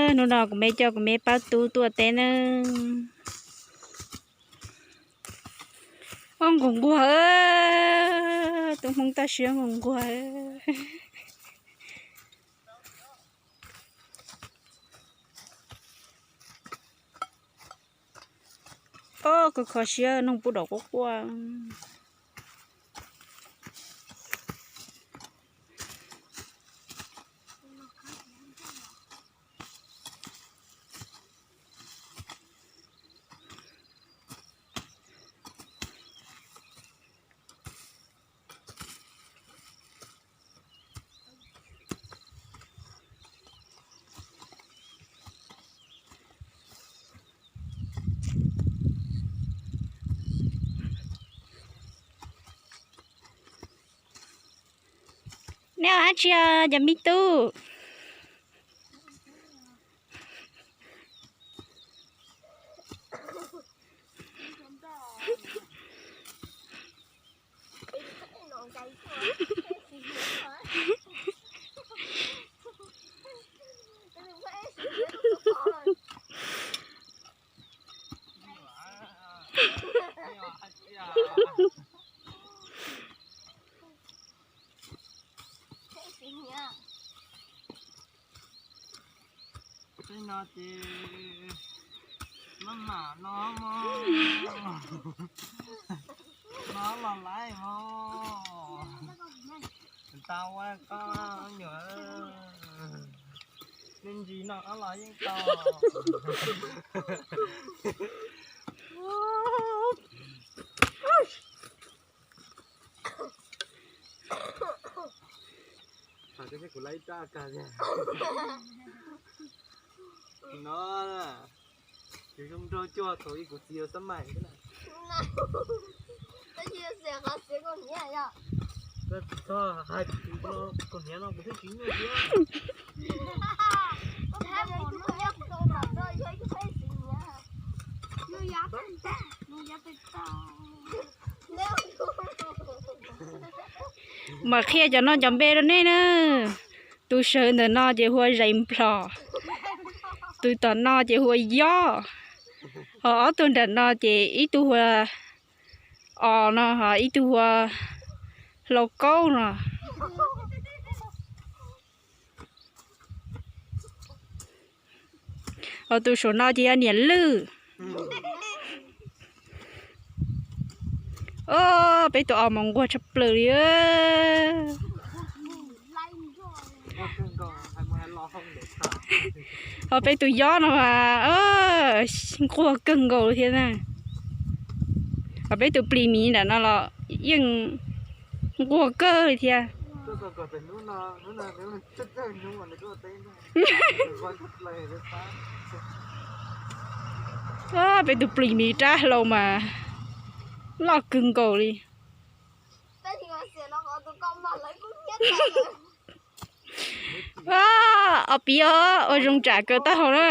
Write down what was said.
Hnub no kuv me coj kuv me pab tub tuaj teb nawb. Ob nquag nquag, tub Hmoob toj siab nquag nquag. Ob, kho kho siab, noog pub dom quaj quaj. Nej ua dab tsi os cov me tub? Tej no ces maj mam no mog, no los laiv mog. Tau ua koj nyuam, me ntsis no los yeej tau. Kuv laiv ib rab kag tiag. No, kuv zoo nraug cuag thaum ub kuv txiv yau xab mais xwb na. Koj hais kuv kaus hniav no kuv twb tsis nyuaj siab. Mam qhia cov no cov npe rau nej na. Tus sawv ntawm no ces hu ua Zais Nplhos, tus tom no ces hu ua Yob, ho ob tug nram no ces ib tug hu ua Os no, ho ib tug hu ua Hlau Kaub no. Ho tus saum no ces yog Niam Lwj. Os, peb tus os mas nquag tshaj plaws li. Ho peb tus Yob no mas nquag kawg nkaus li thiab na. Ho peb tus Plis Miv nram no los yeej nquag kawg li thiab. Peb tus Plis Miv rab hlau mas loj kawg nkaus li. Os, piv os, ua zoo tsam kawg taub hau na.